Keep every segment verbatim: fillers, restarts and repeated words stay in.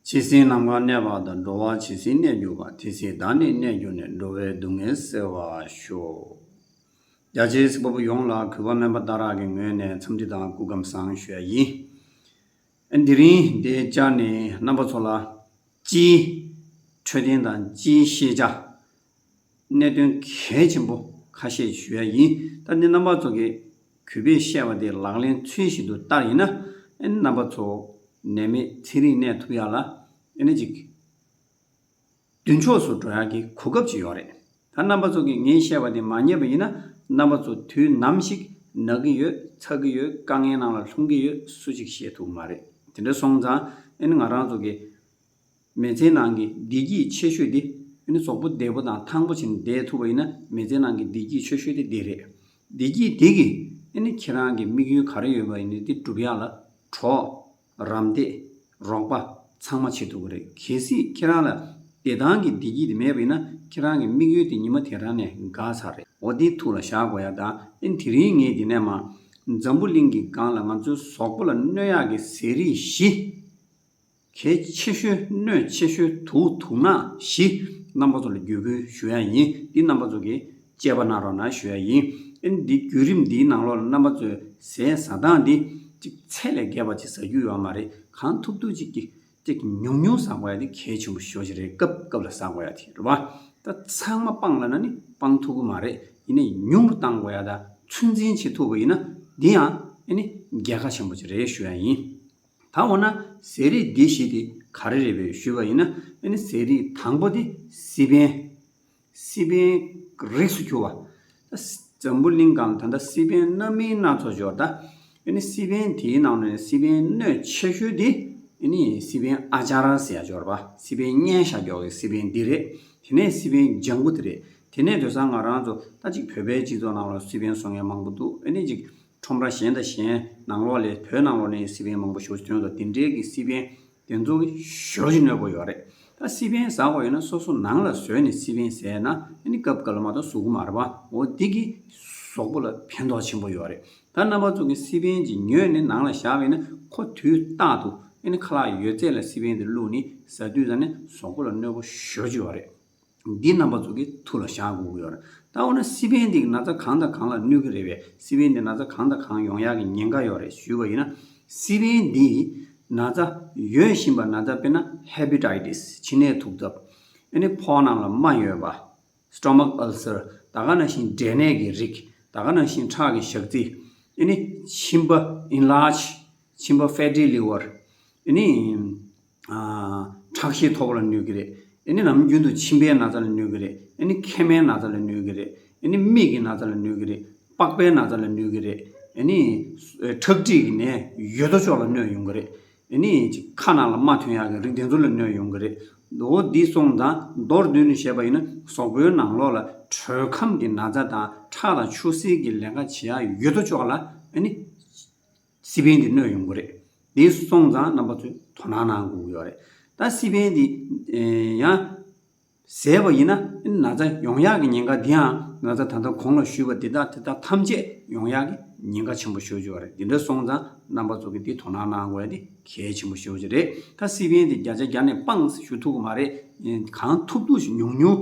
ཇི་སྲིད་ནམ་མཁའ་གནས་པ་དང་། འགྲོ་བ་ཇི་སྲིད་གནས་གྱུར་པ། དེ་སྲིད་བདག་ནི་གནས་གྱུར་ནས། འགྲོ་བའི་སྡུག་བསྔལ་སེལ་བར་ཤོག། རྒྱ་ཆེའི་གཟིགས་པ་པོ་ཡོངས་ལ་གུས་པ་སྨན་པ་སྟག་ར་གི་ངོས་ནས་འཚམས་འདྲི་དང་སྐུ་ཁམས་བཟང་ཞུ་ཡ་ཡིན། དེ་རིང་འདིའི་བཅར་ནས་རྣམ་པ་ཚོ་ལ་སྤྱིའི་འཕྲོད་བསྟེན་དང་སྤྱིའི་ཤེས་བྱ། གནད་དོན་གལ་ཆེན་པོ་ཁ་ཤས་ཞུ་ཡ་ཡིན། ད་འདི་རྣམ་པ་ཚོ་གིས་གུས་པས་བཤད་པ་དེ་ལག་ལེན་ཚུལ་བཞིན་དུ་བསྟར་ཡིན་ན། ཨེ་རྣམ་པ་ཚོ་ནད་མེད་ཚེ་རིང་གནས་ཐུབ་ཡ་ལ་ཨེ་ནི་ཅིག་མདུན་ཕྱོགས་སུ་འགྲོ་ཡ་གི་གོ་སྐབས་ཅིག་ཡོད་རེད། ད་རྣམ་པ་ཚོ་གིས་ངས་བཤད་པ་དེ་མ་ཉན་པ་ཡིན་ན། རྣམ་པ་ཚོ་དུས་ནམ་ཞིག་ན་གི་ཡོད། ཚ་གི་ཡོད། དཀའ་ངལ་ནང་ལ་ལྷུང་གི་ཡོད། སུ་གཅིག་ཤེས་ཐུབ་མ་རེད། དེ་འདྲ་སོང་ཙང་ཨེ་ནི་ང་རང་ཚོ་གི་མི་ཚེའི་ནང་གི་བདེ་སྐྱིད་ཆེ་ཤོས་དེ་ཨ་ནི་གཟུགས་པོ་བདེ་པོ་དང་ཐང་པོ་བྱས་ནས་བསྡད་ཐུབ་པ་ཡིན་ན། མི་ཚེའི་ནང་གི་བདེ་སྐྱིད་ཆེ་ཤོས་དེ་འདི་རེད། བདེ་སྐྱིད་དེ་གིས་ཨ་ནི་ཁྱེད་རང་གི་དམིགས་ཡུལ་ག་རེ་ཡོད་པ་ཡིན་ནའི་དེ་འགྲུབ་ཡག་ལ་གྲོགས། རམ་འདེགས། རོགས་པ་ཚང་མ་བྱེད་ཐུབ་ཀྱི་རེད། གལ་སྲིད་ཁྱེད་རང་ལ་བདེ་ཐང་གི་བདེ་སྐྱིད་དེ་མེད་པ་ཡིན་ན། ཁྱེད་རང་གི་དམིགས་ཡུལ་དེ་ཉི་མ་དེ་རང་ནས་འགག་ཚར་རེད། འོ་འདི་ཐུགས་ལ་བཞག་དགོས་ཡ། ད་ཨ་ནི་དེ་རིང་ངས་འདི་ནས་མར་འཛམ་བུ་གླིང་གི་སྒང་ལ་ང་ཚོའི་གཟུགས་པོ་ལ་གནོད་ཡག་གི་ཟས་རིགས་བཞི། གལ་ཆེ་ཤོས་གནོད་ཆེ་ཤོས་དུག་དུག་ནག་བཞི་རྣམ་པ་ཚོ་ལ་བརྒྱུད་སྐུལ་ཞུ་ཡ་ཡིན། འདི་རྣམ་པ་ཚོ་གིས་དཔྱད་པ་གནང་རོགས་གནང་ཞུ་ཡ་ཡིན། ཨ་ནི་འདི་བརྒྱུད་རིམ་འདིའི་ནང་ལོགས་ལ་རྣམ་པ་ཚོས་ཟས་ཟ་སྟངས་འདི་ཅིག་ཚད་ལས་བརྒལ་བ་ཅིག་ཟ་རྒྱུ་ཡོད་མ་རེད། གང་ཐུབ་ཐུབ་ཅིག་གིས་ཅིག་ཉུང་ཉུང་ཟ་དགོས་ཡ་དེ་གལ་ཆེན་པོ་ཞེ་པོ་ཅིག་རེད། སྐབས་སྐབས་ལ་ཟ་དགོས་ཡ་དེ་རེད་པ། ད་ཚང་མ་སྤང་ལབ་ན་ནི་སྤང་ཐུབ་ཀྱི་མ་རེད། ཡིན་ནའི་ཉུང་རུ་བཏང་དགོས་ཡ། ད་ཚོད་འཛིན་བྱེད་ཐུབ་པ་ཡིན་ན་འདི་ཡང་ཨ་ནི་རྒྱལ་ཁ་ཆེན་པོ་ཅིག་རེད་ཞུ་ཡ་ཡིན། ད་འོ་ན་ཟས་རིགས་འདི་བཞི་དེ་ག་རེ་རེད་པས་ཞུས་པ་ཡིན་ན། ཨ་ནི་ཟས་རིགས་དང་པོ་དེ་སི་པན། སི་པན་རིགས་སུ་གྱུར་པ། ད་འཛམ་བུ་གླིང་སྒང་ད་ལྟ་སི་པན་སྣ་མིན་སྣ་ཚོགས་ཡོད། ད་ཨ་ནི་སི་པན་དེའི་ནང་ནས་སི་པན་གནོད་ཆེ་ཤོས་དེ་ཨ་ནི་སི་པན་ཨ་ཅར་ཟེར་ཡ་ཡོད་རེད་པ། སི་པན་བརྙན་བཞག་ཡག་གི་སི་པན་འདི་རེད། དེ་ནས་སི་པན་ལྗང་གུ་དེ་རེད། དེ་ནས་དེང་སང་ང་རང་ཚོ་ད་ཅིག་བོད་པའི་སྤྱི་ཚོགས་ནང་ལ་སི་པན་བཟོ་མཁན་མང་པོ་འདུག་ཨ་ནི་ཅིག་ཁྲོམ་ར་གཞན་དང་གཞན་ནང་ལོགས་ལས་བོད་ནང་ལོགས་ནས་སི་པན་མང་པོ་ཞེ་པོ་ཐོན་འདུག་དེ་འདྲའི་གི་སི་པན་དེ་ཚོ་ཞེ་པོ་ཅིག་གནོད་པོ་ཡོད་རེད། ད་སི་པན་ཟ་དགོས་ཡོད་ན་སོ་སོ་ནང་ལ་བཟོས་ནས་སི་པན་ཟས་ན་ཨ་ནི་སྐབས་འགའ་ལ་མ་གཏོགས་ཟ་གི་མ་རེད་པ། འོ་འདི་གིས་གཟུགས་པོ་ལ་ཕན་ཐོགས་ཆེན་པོ་ཡོད་རེད། ད་རྣམ་པ་ཚོ་གིས་སི་པན་ཅིག་ཉོས་ནས་ནང་ལ་བཞག་པ་ཡིན་ན། ཁོ་དུས་རྟག་ཏུ་ཨ་ནི་ཁ་ལག་ཡོད་ཚད་ལ་སི་པན་དེ་བླུགས་ནས་ཟ་དུས་ཙམ་ནས་གཟུགས་པོ་ལ་གནོད་པོ་ཞེ་པོ་ཅིག་ཡོད་རེད། འདི་རྣམ་པ་ཚོ་གིས་ཐུགས་ལ་བཞག་དགོས་ཀྱི་ཡོད་རེད། ད་འོ་ན་སི་པན་འདི་ན་ཚ་གང་དང་གང་ལ་གནོད་ཀྱི་རེད་པས། སི་པན་འདི་ན་ཚ་གང་དང་གང་ཡོང་ཡག་གི་ཉེན་ཁ་ཡོད་རེད་ཞུས་པ་ཡིན་ན། སི་པན་འདི་ན་ཚ་ཡོད་བཞིན་པ། ན་ཚ་དཔེར་ན་ཧེ་པ་ཊའི་ཊི་སི། མཆིན་ནད་ཐུག་ཐབས། ཨ་ནི་ཕོ་ནང་ལ་རྨ་ཡོད་པ། སི་ཊོ་མག་ཨལ་སར། ད་ག་ནང་བཞིན་འབྲས་ནད་ཀྱི་རིགས། ད་ག་ནང་བཞིན་ཁྲག་གི་ཞག་རྩི། ཨ་ནི་མཆིན་པ་ཨེན་ལར་ཇི། མཆིན་པ་ཕེ་ཊི་ལི་ཝར། ཨ་ནི་ཨ་ཁྲག་ཤེད་མཐོ་པོ་ལ་གནོད་ཀྱི་རེད། ཨ་ནི་ནམ་རྒྱུན་དུ་མཆིན་པའི་ན་ཚ་ལ་གནོད་ཀྱི་རེད། ཨ་ནི་མཁལ་མའི་ན་ཚ་ལ་གནོད་ཀྱི་རེད། ཨ་ནི་མིག་གི་ན་ཚ་ལ་གནོད་ཀྱི་རེད། པགས་པའི་ན་ཚ་ལ་གནོད་ཀྱི་རེད། ཨ་ནི་ཁྲག་མཁྲིས་ཀྱི་ནད་ཡོད་དོ་ཅོག་ལ་གནོད་ཡོང་གི་རེད། ཨ་ནི་ཅིག་ཁ་ནང་ལ་རྨ་ཐོན་ཡག་གི་རིགས་དེ་ཚོ་ལ་གནོད་ཡོང་གི་རེད། འོ་འདི་སོང་ཙང་མདོར་བསྡུས་ནས་བཤད་པ་ཡིན་ན། གཟུགས་པོའི་ནང་ལོགས་ལ་དྲོད་ཁམས་ཀྱི་ན་ཚ་དང་ཁྲག་དང་ཆུ་སེར་གྱི་ལས་ཀ་བྱེད་ཡག་ཡོད་དོ་ཅོག་ལ་ཨ་ནི་སི་པན་འདི་གནོད་ཡོང་གི་རེད། འདི་སོང་ཙང་རྣམ་པ་ཚོས་དོ་སྣང་གནང་དགོས་ཀྱི་ཡོད་རེད། ད་སི་པན་འདི་ཡང་ཟས་པ་ཡིན་ན་ན་ཚ་ཡོང་ཡག་གི་ཉེན་ཁ་འདི་ཡང་། ན་ཚ་ད་ལྟ་གོང་ལ་ཞུས་པ་འདི་དག་དེ་དག་ཐམས་ཅད་ཡོང་ཡག་གི་ཉེན་ཁ་ཆེན་པོ་ཞེ་པོ་ཅིག་ཡོད་རེད། འདི་འདྲ་སོང་ཙང་རྣམ་པ་ཚོ་གིས་འདི་དོ་སྣང་གནང་དགོས་ཡ་འདི་གལ་ཆེན་པོ་ཞེ་པོ་ཅིག་རེད། ད་སི་པན་འདི་བརྒྱ་ཆ་བརྒྱ་ནས་སྤང་ཞུ་ཐུབ་ཀྱི་མ་རེད། གང་ཐུབ་ཐུབ་ཞིག་ཉུང་ཉུང་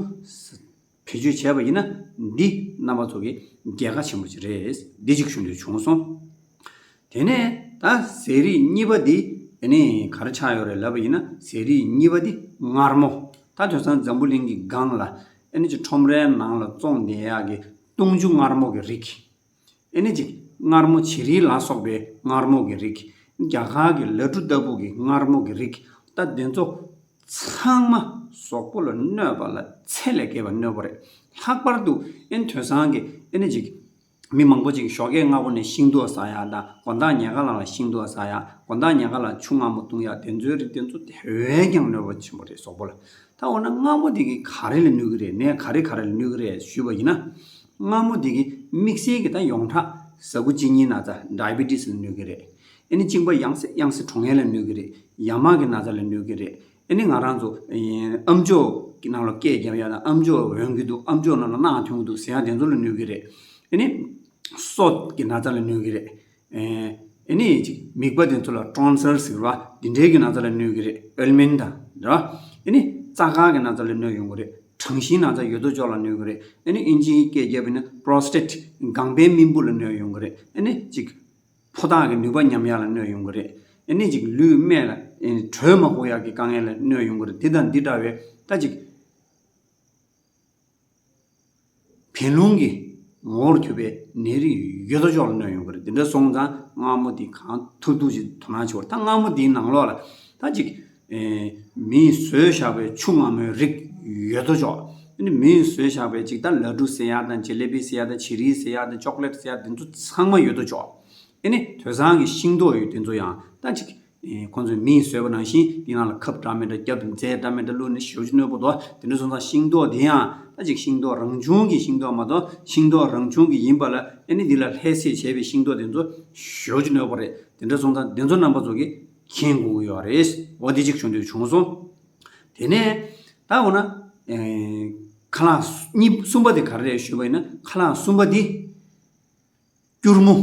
བེད་སྤྱོད་བྱས་པ་ཡིན་ན་འདི་རྣམ་པ་ཚོ་གི་རྒྱལ་ཁ་ཆེན་པོ་ཅིག་རེད། འདི་གཅིག་ཞུ་འདོད་བྱུང་སོང་། དེ་ནས་ད་ཟས་རིགས་གཉིས་པ་འདི་ཨ་ནི་ག་རེ་ཆགས་ཡོད་རེད་ལབ་པ་ཡིན་ན། ཟས་རིགས་གཉིས་པ་འདི་མངར་མོ། ད་དེང་སང་འཛམ་བུ་གླིང་གི་སྒང་ལ་ཨ་ནི་ཅིག་ཁྲོམ་རའི་ནང་ལ་བཙོང་བསྡད་ཡག་གི་བཏུང་ཆུ་མངར་མོ་གི་རིགས། ཨ་ནི་ཅིག་མངར་མོ་བྱི་རིལ་ལ་སོགས་པའི་མངར་མོ་གི་རིགས། རྒྱ་གར་གྱི་ལ་ཕྲུ་ལྟ་བུ་གི་མངར་མོ་གི་རིགས། ད་དེ་ཚོ་ཚང་མ་གཟུགས་པོ་ལ་གནོད་པ་ལ་ཚད་ལས་བརྒལ་བ་གནོད་པ་རེད། ལྷག་པར་དུ་ཨ་ནི་དེང་སང་གི་ཨ་ནི་ཅིག་མི་མང་པོ་ཅིག་ཞོགས་ཀས་སྔ་པོ་ནས་ཤིང་ཏོག་ཟ་ཡག་དང་། དགོང་དག་ཉལ་ཁ་ལ་ལ་ཤིང་ཏོག་ཟ་ཡག། དགོང་དག་ཉལ་ཁ་ལ་ཆུ་མངར་མོ་བཏུང་ཡག། དེ་ཚོའི་རིགས་དེ་ཚོ་དེ་བས་ཀྱང་གནོད་པ་ཆེན་པོ་རེད་གཟུགས་པོ་ལ། ད་འོ་ན་མངར་མོ་དེ་གིས་ག་རེ་ལ་གནོད་ཀྱི་རེད། ནད་ག་རེ་ག་རེ་ལ་གནོད་ཀྱི་རེད་ཞུས་པ་ཡིན་ན། མངར་མོ་དེ་གིས་དམིགས་བསལ་གྱི་ད་ཡོངས་གྲགས་ཟ་ཁུ་གཅིན་སྙི་ན་ཚ། ཌའི་བི་ཊི་སི་ལ་གནོད་ཀྱི་རེད། ཨ་ནི་གཅིན་པ་ཡང་སེ་ཡང་སེ་གྲང་ངར་ལ་གནོད་ཀྱི་རེད། ཡ་མ་གི་ན་ཚ་ལ་གནོད་ཀྱི་རེད། ཨ་ནི་ང་རང་ཚོ་ཨེ་ཨམ་ཅོག་གི་ནང་ལ་སྐད་རྒྱབ་ཡག་དང་། ཨམ་ཅོག་འོན་གྱི་འདུག་ཨམ་ཅོག་ནང་ལ་རྣག་ཐོན་གྱི་འདུག་ཟེར་ཡག་དེ་ཚོ་ལ་གནོད་ཀྱི་རེད། ཨ་ནི་སོ་གི་ན་ཚ་ལ་གནོད་ཀྱི་རེད། ཨེ་ ཨེ་ནི་ཅིག་མིད་པ་དེ་ཚོ་ལ་ཊོན་སར་ཟེར་བ་འདི་འདྲའི་གི་ན་ཚ་ལ་གནོད་གི་རེད། ཨོལ་མེན་ཊ་རེད་བ། ཨེ་ནི་རྩ་ཁ་གི་ན་ཚ་ལ་གནོད་ཡོང་གི་རེད། གྲང་ཤིང་ན་ཚ་ཡོད་དོ་ཅོག་ལ་གནོད་གི་རེད། ཨེ་ནི་ཨིན་ཇིའི་སྐད་རྒྱབ་ན་པྲོ་སི་ཊེཊ་ལྒང་པའི་རྨེན་བུ་ལ་གནོད་ཡོང་གི་རེད། ཨེ་ནི་ཅིག་ཕོ་ཐག་གི་ནུས་པ་ཉམས་ཡག་ལ་གནོད་ཡོང་གི་རེད། ཨེ་ནི་ཅིག་ལུས་སྨད་ལ་ཨེ་ནི་དྲོད་མ་ཕོག་ཡག་གི་དཀའ་ངལ་ལ་གནོད་ཡོང་གི་རེད། དེ་དང་འདི་འདྲ་བའི་ད་ཅིག་བད་རླུང་གི་ངོ་བོར་གྱུར་པའི་ནད་རིགས་ཡོད་དོ་ཅོག་ལ་གནོད་ཡོང་གི་རེད། དེ་འདྲ་སོང་ཙང་མངར་མོ་འདི་གང་ཐུབ་ཐུབ་ཅིག་དོ་སྣང་བྱེད་དགོས་རེད། ད་མངར་མོ་འདིའི་ནང་ལོགས་ལ་ད་ཅིག་ཨེ་མིས་བཟོས་བཞག་པའི་ཆུ་མངར་མོའི་རིགས་ཡོད་དོ་ཅོག་ཨ་ནི་མིས་བཟོས་བཞག་པའི་ཅིག་ད་ལ་ཀྲུ་ཟེར་ཡག་དང་ཇེ་ལེ་བི་ཟེར་ཡག་དང་བྱི་རིལ་ཟེར་ཡག་དང་ཅོག་ལེཊ་ཟེར་ཡག་དེ་ཚོ་ཚང་མ་ཡོད་དོ་ཅོག་ཨ་ནི་དེང་སང་གི་ཤིང་ཏོག་ཡོད་དེ་ཚོ་ཡང་ད་ཅིག་ཨེ་ཁོང་ཚོས་མིས་བཟོས་པ་ནང་བཞིན་དེ་ནང་ལ་ཁབ་འདྲ་མི་འདྲ་བརྒྱབ་རྫས་འདྲ་མི་འདྲ་བླུགས་ནས་ཞེ་པོ་ཅིག་གནོད་པོ་འདུག་དེ་འདྲ་སོང་ཙང་ཤིང་ཏོག་དེ་ཡང་ད་ཅིག་ཤིང་ཏོག་རང་བྱུང་གི་ཤིང་ཏོག་མ་གཏོགས་ཤིང་ཏོག་རང་བྱུང་གི་ཡིན་པ་ལ་ཨ་ནི་འདི་ལ་ལྷད་སེལ་བྱས་པའི་ཤིང་ཏོག་དེ་ཚོ་ཞེ་པོ་ཅིག་གནོད་པོ་རེད། དེ་འདྲ་སོང་ཙང་དེ་ཚོ་རྣམ་པ་ཚོ་གིས་མཁྱེན་དགོས་ཀྱི་ཡོད་རེད། འོ་དེ་ཅིག་བྱུང་དུས་བྱུང་སོང་། དེ་ནས་ད་འོ་ན་ཨེ་ཁ་ལག་གཉིས་གསུམ་པ་དེ་ག་རེ་རེད་ཞུས་པ་ཡིན་ན་ཁ་ལག་གསུམ་པ་དེ། སྐྱུར་མོ།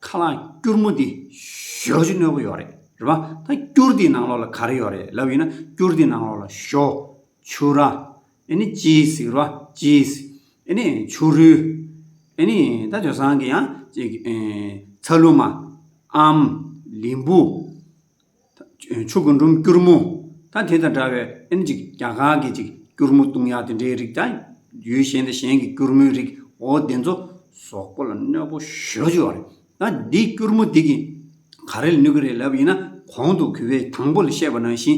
ཁ་ལག་སྐྱུར་མོ་འདི་ཞེ་པོ་ཅིག་གནོད་པོ་ཡོད་རེད། རེད་པ། ད་སྐྱུར་འདིའི་ནང་ལོགས་ལ་ག་རེ་ཡོད་རེད་ལབ་ཡིན་ན་སྐྱུར་འདིའི་ནང་ལོགས་ལ་ཞོ། ཆུ་ར། ཨེ་ནི་ཅིས་ཟེར་བ་ཅིས། ཨེ་ནི་ཆུ་རུལ། ཨེ་ནི་ད་དེང་སང་གི་ཡང་ཅིག་ཨེ་ཚ་ལུ་མ། ཨམ། ལིམ་བུ། ཆུ་རྒུན་འབྲུམ་སྐྱུར་མོ། ད་དེ་དང་འདྲ་བའི་ཨེ་ནི་ཅིག་རྒྱ་གར་གྱི་ཅིག་སྐྱུར་མོ་བཏུང་ཡག་དེ་འདྲའི་རིགས་ད་ཡུལ་གཞན་དང་གཞན་གྱི་སྐྱུར་མོའི་རིགས་འོ་དེ་ཚོ་གཟུགས་པོ་ལ་གནོད་པོ་ཞེ་པོ་ཅིག་ཡོད་རེད། ད་འདི་སྐྱུར་མོ་འདི་གིས་ག་རེ་ལ་གནོད་ཀྱི་རེད་ལབ་ཡིན་ན་གོང་དུ་གུས་པས་དང་པོ་ལ་བཤད་པ་ནང་བཞིན་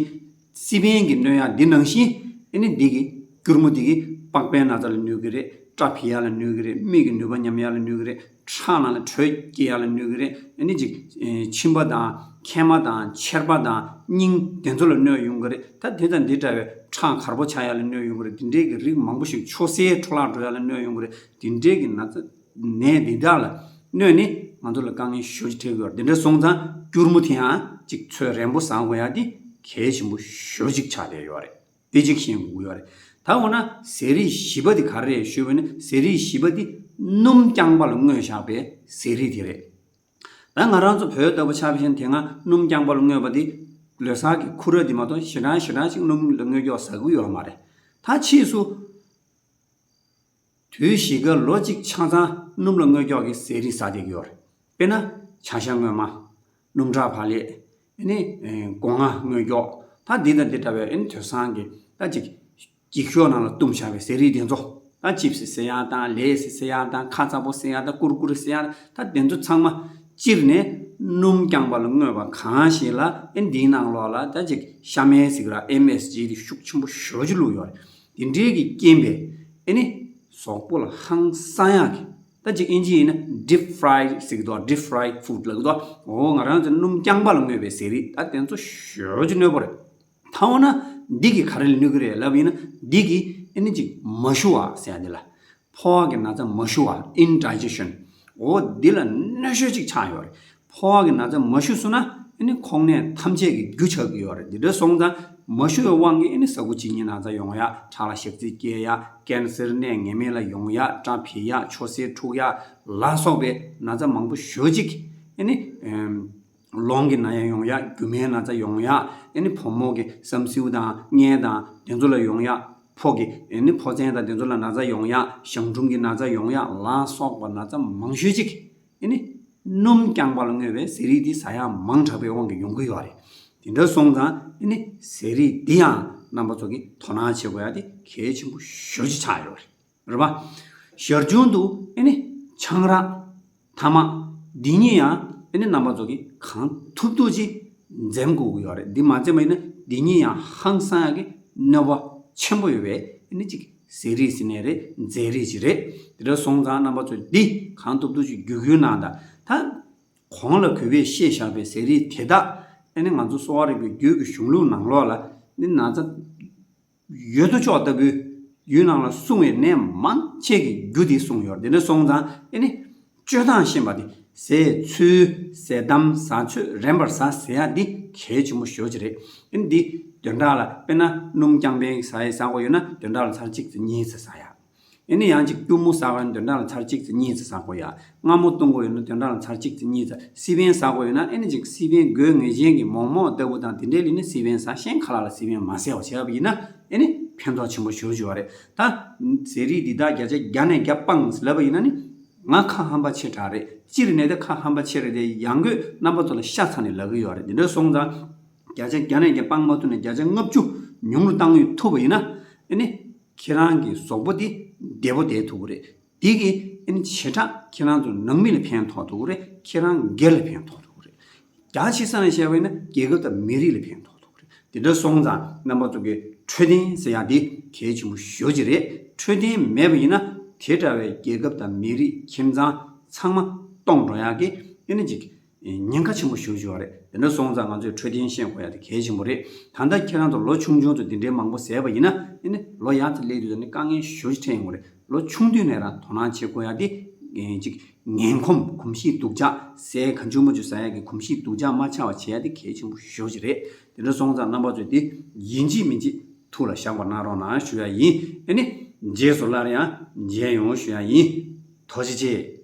སི་པན་གྱིས་གནོད་ཡག་འདི་ནང་བཞིན་ཨེ་ནི་འདི་གི་སྐྱུར་མོ་འདི་གིས་པགས་པའི་ན་ཚ་ལ་གནོད་ཀྱི་རེད། སྐྲ་འཕེལ་ཡག་ལ་གནོད་ཀྱི་རེད། མིག་གི་ནུས་པ་ཉམས་ཡག་ལ་གནོད་ཀྱི་རེད། ཁྲག་ནང་ལ་དྲོད་སྐྱེ་ཡག་ལ་གནོད་ཀྱི་རེད། ཨ་ནི་ཅིག་ཨེ་མཆིན་པ་དང་མཁལ་མ་དང་མཆེར་པ་དང་སྙིང་དེ་ཚོ་ལ་གནོད་ཡོང་གི་རེད། ད་དེ་དང་འདི་འདྲ་བའི་ཁྲག་གར་པོ་ཆགས་ཡག་ལ་གནོད་ཡོང་གི་རེད། དེ་འདྲའི་གི་རིགས་མང་པོ་ཞིག་ཆུ་སེར་འཕྲོ་བརླག་འགྲོ་ཡག་ལ་གནོད་ཡོང་གི་རེད། དེ་འདྲའི་གི་ན་ཚ་ནད་འདི་དག་ལ་གནོད་ནས་ང་ཚོ་ལ་དཀའ་ངལ་ཞེ་པོ་ཅིག་འཕྲད་ཀྱི་ཡོད་རེད། དེ་འདྲ་སོང་ཙང་སྐྱུར་མོ་དེ་ཡང་ཅིག་ཚོད་རན་པོ་ཟ་དགོས་ཡག་དེ་གལ་ཆེན་པོ་ཞེ་པོ་ཅིག་ཆགས་བསྡད་ཡོད་རེད། དེ་གཅིག་ཤེས་དགོས་ཀྱི་ཡོད་རེད། ད་འོ་ན་ཟས་རིགས་བཞི་པ་དེ་ག་རེ་རེད་ཞུས་པ་ཡིན་ན་ཟས་རིགས་བཞི་པ་དེ་སྣུམ་རྐྱང་པ་ལ་བསྔོས་བཞག་པའི་ཟས་རིགས་དེ་རེད། ད་ང་རང་ཚོ་བོད་ལྟ་བུ་ཆ་བཞག་ན་དེ་སྔ་སྣུམ་རྐྱང་པ་ལ་བསྔོས་པ་དེ་ལོ་གསར་གྱི་ཁུ་ར་དེ་མ་གཏོགས་ཞེ་དྲག་ཞེ་དྲག་ཅིག་སྣུམ་ལ་བསྔོས་ཀྱོག་ཟ་གི་ཡོད་མ་རེད། ད་ཕྱིས་སུ་དུས་བཞི་ཀ་ལོ་གཅིག་ཆ་ཚང་སྣུམ་ལ་བསྔོས་ཀྱོག་གི་ཟས་རིགས་ཟ་བསྡད་ཀྱི་ཡོད་རེད། དཔེར་ན་བྱ་ཤ་བསྔོས་མ། སྣུམ་ཁྲག་བག་ལེབ། ཨ་ནི་ཨེ་སྒོ་ང་བསྔོས་ཀྱོག་ད་འདི་དང་འདི་འདྲ་བའི་ཨ་ནི་དེང་སང་གི་ད་ཅིག་འགྱིག་ཤོག་ནང་ལ་བཏུམས་བཞག་པའི་ཟས་རིགས་དེ་ཚོ། ད་ཅིབ་སི་ཟེར་ཡག་དང་ལེ་སི་ཟེར་ཡག་དང་ཁ་ཚ་པོ་ཟེར་ཡག་དང་ཀུར་ཀུར་ཟེར་ཡག་ད་དེ་ཚོ་ཚང་མ་སྤྱིར་ནས་སྣུམ་རྐྱང་པ་ལ་བསྔོས་པ་གང་ཞིག་ལ་ཨ་ནི་འདིའི་ནང་ལོགས་ལ་ད་ཅིག་ཤ་མེད་ཟེར་གི་ར་ཨེམ་ཨེས་ཇི་དེ་ཤུགས་ཆེན་པོ་ཞེ་པོ་ཅིག་བླུགས་ཡོད་རེད། དེ་འདྲའི་གི་རྐྱེན་པས་ཨ་ནི་གཟུགས་པོ་ལ་ཧང་སང་ཡག་གི་ད་ཅིག་ཨིན་ཇི་ཡིན་ན་ཌིབ་ཕ་རའི་ཟེར་གི་འདུག་ཌིབ་ཕ་རའི་ཕུཌ་ལབ་གི་འདུག་འོ་ང་རང་ཚོ་སྣུམ་རྐྱང་པ་ལ་བསྔོས་པའི་ཟས་རིགས་ད་དེ་ཚོ་ཞེ་པོ་ཅིག་གནོད་པོ་རེད། ད་འོ་ན་འདི་གིས་ག་རེ་ལ་གནོད་ཀྱི་རེད་ལབ་ཡིན་ན་འདི་གིས་ཨ་ནི་ཅིག་མ་ཞུ་བ་ཟེར་ཡག་འདི་ལ། ཕོ་བ་གི་ན་ཚ་མ་ཞུ་བ་ཨིན་ཌའི་ཇེ་ཤན། འོ་འདི་ལ་གནོད་ཤུགས་ཅིག་ཆགས་ཡོད་རེད། ཕོ་བ་གི་ན་ཚ་མ་ཞུ་སོང་ན་ཨ་ནི་ཁོང་ནད་ཐམས་ཅད་ཀྱི་རྒྱུ་ཆགས་ཀྱི་ཡོད་རེད། འདི་འདྲ་སོང་ཙང་མ་ཞུ་བའི་དབང་གིས་ཨ་ནི་ཟ་ཁུ་གཅིན་སྙི་ན་ཚ་ཡོང་ཡག་ཁྲག་ལ་ཞག་ཚི་སྐྱེ་ཡག་ཀན་སར་ནད་ངེས་མེད་ལ་ཡོང་ཡག་སྐྲ་འཕེལ་ཡག་ཆུ་སེར་འཁྲུག་ཡག་ལ་སོགས་པའི་ན་ཚ་མང་པོ་ཞེ་པོ་ཅིག་ཨ་ནི་ཨེམ། རླུང་གི་ན་ཡ་ཡོང་ཡག་རྒྱུ་མའི་ན་ཚ་ཡོང་ཡག་ཨ་ནི་བུ་མོ་གི་བསམ་སེའུ་དང་མངལ་དང་དེ་ཚོ་ལ་ཡོང་ཡག་ཕོ་གི་ཨ་ནི་ཕོ་མཚན་དང་དེ་ཚོ་ལ་ན་ཚ་ཡོང་ཡག་གཞང་འབྲུམ་གྱི་ན་ཚ་ཡོང་ཡག་ལ་སོགས་པ་ན་ཚ་མང་ཤོས་ཅིག་ཨ་ནི་སྣུམ་རྐྱང་པ་ལ་བསྔོས་པའི་ཟས་རིགས་འདི་ཟ་ཡག་མང་དྲགས་པའི་དབང་གིས་ཡོང་གི་ཡོད་རེད། དེ་འདྲ་སོང་ཙང་ཨ་ནི་ཟས་རིགས་འདི་ཡང་རྣམ་པ་ཚོ་གིས་དོ་སྣང་བྱེད་དགོས་ཡག་དེ་གལ་ཆེན་པོ་ཞེ་པོ་ཅིག་ཆགས་ཡོད་རེད། རེད་པ། ཞར་བྱུང་དུ་ཨ་ནི་ཆང་རག་ཐ་མག་འདི་གཉིས་ཡང་ཨ་ནི་རྣམ་པ་ཚོ་གིས་གང་ཐུབ་ཐུབ་ཅིག་འཛེམ་དགོས་ཀྱི་ཡོད་རེད། འདི་མ་འཛེམ་པ་ཡིན་ན་འདི་གཉིས་ཡང་ཧང་སང་ཡག་གི་གནོད་པ་ཆེན་པོ་ཡོད་པའི་ཨ་ནི་ཅིག་ཟས་རིགས་ཟེར་ནའི་རེད། རྫས་རིགས་ཅིག་རེད། དེ་འདྲ་སོང་ཙང་རྣམ་པ་ཚོས་འདི་གང་ཐུབ་ཐུབ་ཅིག་རྒྱུས་ཁུར་གནང་དང་། ད་གོང་ལ་གུས་པས་བཤད་བཞག་པའི་ཟས་རིགས་དེ་དག་ཨ་ནི་ང་ཚོ་གསོ་བ་རིག་པའི་རྒྱུད་ཀྱི་གཞུང་ལུགས་ནང་ལོགས་ལ་ནི་ན་ཚ་ཡོད་དོ་ཅོག་ལྟ་བུའི་ཡུལ་ནང་ལ་སྲུང་བའི་ནད་མང་ཆེ་གི་རྒྱུ་དེ་གསུངས་ཡོད་རེད། དེ་འདྲ་སོང་ཙང་ཨ་ནི་སྤྱོད་སྟངས་ཤེས་པ་དེ་ཟས་འཚོལ་ཟས་དམ་ཟས་འཚོལ་རན་པར་ཟ་ཟེར་ཡག་འདི་གལ་ཆེན་པོ་ཞེ་པོ་ཅིག་རེད། ཨ་ནི་འདི་བདུན་ཕྲག་ལ་དཔེར་ན་སྣུམ་རྐྱང་པའི་ཟ་ཡི་ཟ་དགོས་ཡོད་ན་བདུན་ཕྲག་ལ་ཚར་གཅིག་ཙམ་གཉིས་ཙམ་ཟ་ཡག་ཨེ་ནི་ཡང་ཅིག་སྐྱུར་མོ་ཟ་དགོས་ན་བདུན་ཕྲག་ལ་ཚར་གཅིག་ཙམ་གཉིས་ཙམ་ཟ་དགོས་ཡ། མངར་མོ་བཏུང་དགོས་ཡོད་ན་བདུན་ཕྲག་ལ་ཚར་གཅིག་ཙམ་གཉིས་ཙམ། སི་པན་ཟ་དགོས་ཡོད་ན་ཨེ་ནི་ཅིག་སི་པན་དགོས་ངེས་ཅན་གྱི་མོག་མོག་ལྟ་བུ་དང་དེ་འདྲའི་ལས་ནི་སི་པན་ཟ། གཞན་ཁ་ལག་ལ་སི་པན་མ་ཟ་བ་བྱས་པ་ཡིན་ན་ཨེ་ནི་ཕན་ཐོགས་ཆེན་པོ་ཞེ་པོ་ཅིག་ཡོད་རེད། ད་ཟས་རིགས་འདི་དག་བརྒྱ་ཆ་བརྒྱ་ནས་བརྒྱ་སྤངས་ལབ་པ་ཡིན་ན་ནི་ང་ཁ་ཧམ་པ་ཆེ་དྲགས་རེད། སྤྱིར་ནས་ད་ཁ་ཧམ་པ་ཆེ་རེད་དེ། ཡང་སྒོས་རྣམ་པ་ཚོ་ལ་ཤ་ཚ་ནས་ལབ་ཀྱི་ཡོད་རེད། དེ་འདྲ་སོང་ཙང་བརྒྱ་ཆ་བརྒྱ་ནས་བརྒྱ་སྤང་མ་ཐུབ་ནས་བརྒྱ་ཆ་ལྔ་བཅུ་ཉུང་རུ་བཏང་ཡོད་ཐུབ་པ་ཡིན་ན་ཨེ་ནི་ཁྱེད་རང་གི་གཟུགས་པོ་དེ་བདེ་པོ་བསྡད་ཐུབ་ཀྱི་རེད། དེ་གིས་ཨེ་ནི་བྱེ་བྲག་ཁྱེད་རང་ཚོ་ནང་མི་ལ་ཕན་ཐོགས་ཐུབ་ཀྱི་རེད། ཁྱེད་རང་སྒེར་ལ་ཕན་ཐོགས་ཐུབ་ཀྱི་རེད། རྒྱ་ཆེ་ས་ནས་བཤད་པ་ཡིན་ན་རྒྱལ་ཁབ་དང་མི་རིགས་ལ་ཕན་ཐོགས་ཐུབ་ཀྱི་རེད། དེ་འདྲ་སོང་ཙང་རྣམ་པ་ཚོ་གི་འཕྲོད་བསྟེན་ཟེར་ཡག་འདི་གལ་ཆེན་པོ་ཞེ་པོ་ཅིག་རེད། འཕྲོད་བསྟེན་མེད་པ་ཡིན་ན་དེ་འདྲ་བའི་རྒྱལ་ཁབ་དང་མི་རིགས་ཁྱིམ་ཚང་ཚང་མ་སྟོངས་འགྲོ་ཡག་གི་ཨེ་ནི་ཅིག་ཉེན་ཁ་ཆེན་པོ་ཞེ་པོ་ཅིག་ཡོད་རེད། དེ་འདྲ་སོང་ཙང་ང་ཚོས་འཕྲོད་བསྟེན་ཤེས་དགོས་ཡག་དེ་གལ་ཆེན་པོ་རེད། ད་ལྟ་ཁྱེད་རང་ཚོ་ལོ་ཆུང་ཆུང་ཚོ་འདི་འདྲའི་མང་པོ་ཟས་པ་ཡིན་ན་ཨེ་ནི་ལོ་ཡག་ཙམ་སླེབས་དུས་ཙམ་ནས་དཀའ་ངལ་ཞེ་པོ་ཅིག་འཕྲད་ཡོང་གི་རེད། ལོ་ཆུང་དུས་ནས་རང་དོ་སྣང་བྱེད་དགོས་ཡག་དེ་ཅིག་ངན་གོམས། གོམས་གཤིས་སྡུག་ཅག་ཟས་གང་བྱུང་མང་བྱུང་ཟ་ཡག་གི་གོམས་གཤིས་སྡུག་ཅག་མ་ཆགས་པ་བྱེད་ཡག་དེ་གལ་ཆེན་པོ་ཞེ་པོ་ཅིག་རེད། དེ་འདྲ་སོང་ཙང་རྣམ་པ་ཚོས་དེ་ཡིན་གཅིག་མིན་གཅིག་ཐུགས་ལ་བཞག་པ་གནང་རོགས་གནང་ཞུ་ཡག་ཡིན། ཨེ་ནི་རྗེས་སུ་སླར་ཡང་མཇལ་ཡོང་ཞུ་ཡག་ཡིན། ཐུགས་རྗེ་ཆེ།